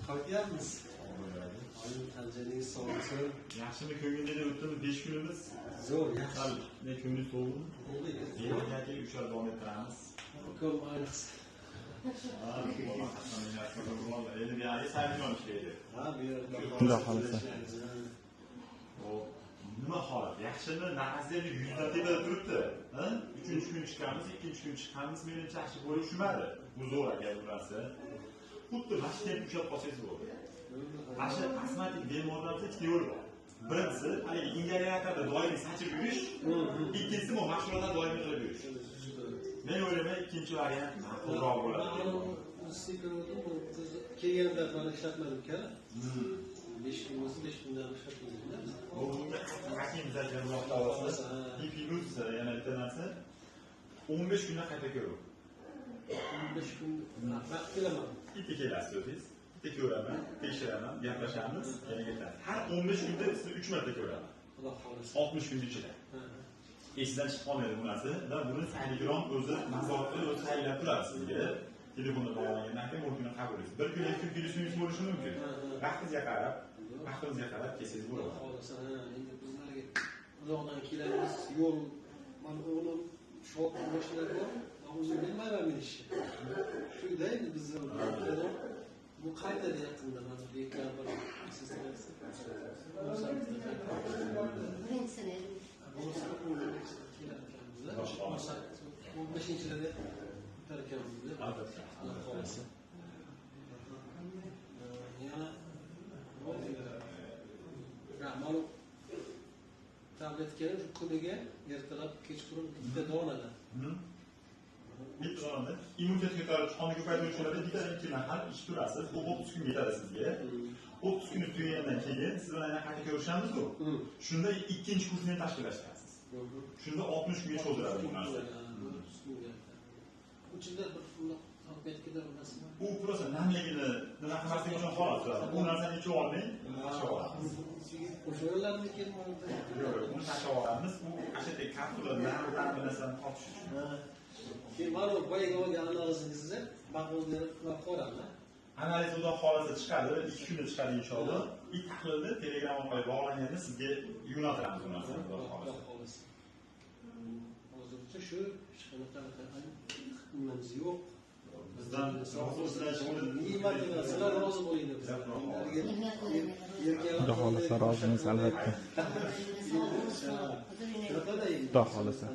Qaytyapmiz. Oyim tanjaningiz sog' bo'lsin. Yaxshimi ko'ngilda o'tdimi 5 kunimiz? Zo'r, yaxshi. Ne ko'ngil to'ldimi? To'ldi. Yo'q, 3 oy davom ettiramiz. Ukam ayniqsa. Endi bu yerga sayiljon ishlaydi. Ha, bu yerda. Xudo xohlasa. Nima holat? Yaxshimi? Nafasi endi 100 dan tepada turibdi. Ha? 3-kun chiqamiz, 2-kun chiqamiz, menimcha yaxshi bo'lib tushmadi. Bu zo'r aka bu narsa. Xuddi mana shu yerga ushlab qolsangiz bo'ladi. Mana shu astmatik bemorlarda ikkita yo'l bor. Birinchisi, haligi ingalyatorda doimiy sachib yurish, ikkinchisi bu mashg'ulotlar doimiy qilib yurish. Men o'ylayman, ikkinchi variant ma'qulroq bo'ladi. Kelganda mana ishlatmadim ikkala. 5 kun bo'lsa 5 kundan ishlatmadim. Bunga hakim olsa, plus yana bitta narsa 15 kunda qayta ko'ruv. 15 kun vaqt kelaman. Bitta kelasiz o'zingiz, bitta ko'raman, tekshiraman, gaplashamiz, yana ketasiz. Har 15 kunda sizni 3 marta ko'raman. Xudo xohlasa. 60 kun ichida. Esingizdan chiqib qolmaydi bu narsa va buni Telegram o'zi nazorat qilib, o'zi tayinlab turadi sizga. Telefonda bog'langandan keyin bir kuni qabul qilasiz. Bir kun, 2 kun kelishingiz bo'lishi mumkin. Vaqtingizga qarab, vaqtingizga qarab kelsangiz bo'ladi. Xohlasa, endi bizlarga uzoqdan kelamiz, yo'l mana o'g'lim shok mashinalar bor, o'zim bilmayman minishni. Shunda endi bizni bu qaytadi yaqinda mana dekabr sizlarga. Birinchisini Bo'lsa kelar ekanmiz. 15-larda o'tar ekanmiz. Albatta. Xudo xohlasa. Yana ma'lum tabletkani shu kuniga ertalab kechqurun bitta donadan. Bitta donada immunitet ko'tarib, qonni ko'paytiruvchi bo'ladi. Bittadan 2 mahal ichib turasiz. Bu 30 kun yetadi sizga. 30 kun tugagandan keyin siz bilan yana qayta ko'rishamiz-ku. Shunda ikkinchi kursni tashkillashtirasiz. Shunda 60 kunga cho'ziladi bu narsa. Uchida bir tabletkada bir narsa. U prosta namligini nima qilmaslik uchun xolos turadi. Bu narsani ichib olmang, uni tashlab olamiz. Qo'shaverlarmikin? Yo'q, uni tashlab olamiz. U o'sha yerda kapsula nam bir narsani tortish uchun. Keyin mana boyagi olgan analizingizni maqbulga ko'raman. Analiz xudo xohlasa chiqadi, 2 kunda chiqadi inshaalloh. Ilk tahlilni Telegram orqali bog'langanda sizga yo'naltiramiz bu narsani xudo xohlasa. Hozircha shu hech qanaqa nimamiz yo'q. Bizdan rozi bo'linglar, sizlar rozi bo'linglar. Xudo xohlasa rozimiz albatta. Xudo xohlasa.